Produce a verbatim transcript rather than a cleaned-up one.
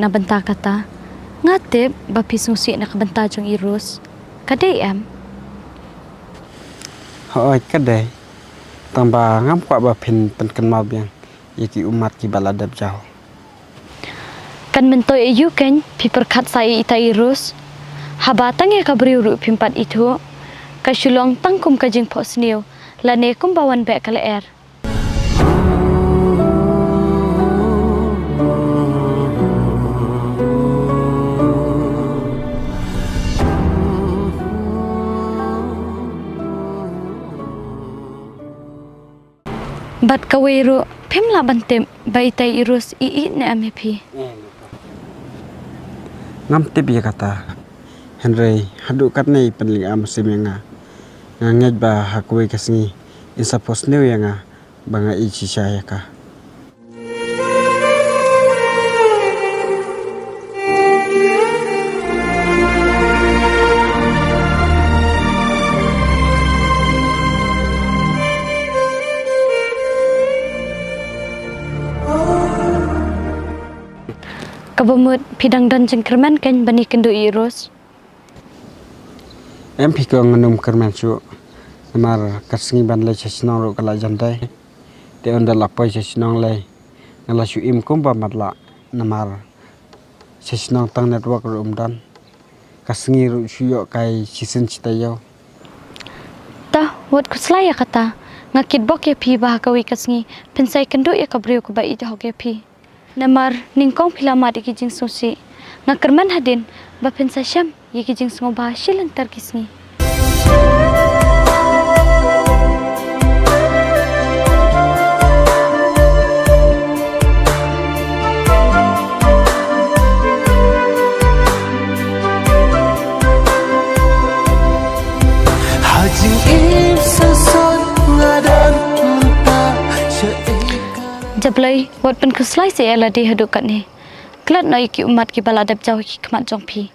Na bynta kata, nga tip ba phi sngewsih na ka bynta jong i Rose. Ka dei em? Hooid ka dei. Tang ba ngam kwah ba phin pynkynmaw biang ïa ki ummat kiba la dep jaw. Kan myntoi aïu kein phi pyrkhat sa ïa ita i Rose? Haba tang ïa ka briew ruh phim pat ithuh. Ka shu long tang kum ka jingphohsniew lane kumba wan beh ka lyer. Bad kawei ruh, phim lah ban tip ba ita i Rose i ïeit ne em ïa phi. Ngam tip ïa kata. Hynrei haduh katne i pynlynga mynsiem ïa nga. Nga ngeit ba ha kawei ka sngi in sa phohsniew ïa nga ba nga ïeit shisha ïa ka. Kaba mut phi dang don jingkyrmen kein ban ïakynduh ïa i Rose. Em phi ko, ngam kyrmen shuh. Namar ka sngi ban leit sha shnong ruh ka la jan dei. Te ynda la poi sha shnong lei nga la shu im kumba matlah. Namar sha shnong tang network ruh ym don. Ka sngi ruh shu ïoh kai shisien shi taïew. Ta wat khuslai ïa kata. Nga kitbok ïa phi ba ha kawei ka sngi phin sa ïakynduh ïa ka briew kaba ïeit hok ïa phi. Namar nyngkong phi la mad ïa ki jingsngewsih. Nga kyrmen hadien ba phin sa shem ïa ki jingsngewbha shi lynter ki sngi. Ha jingim sasot nga don mynta sha ïa ka. Jablei wat pynkhuslai sa ïa lade haduh katne. Klet noh ïa ki ummat kiba la dep jaw ha ki khmat jong phi.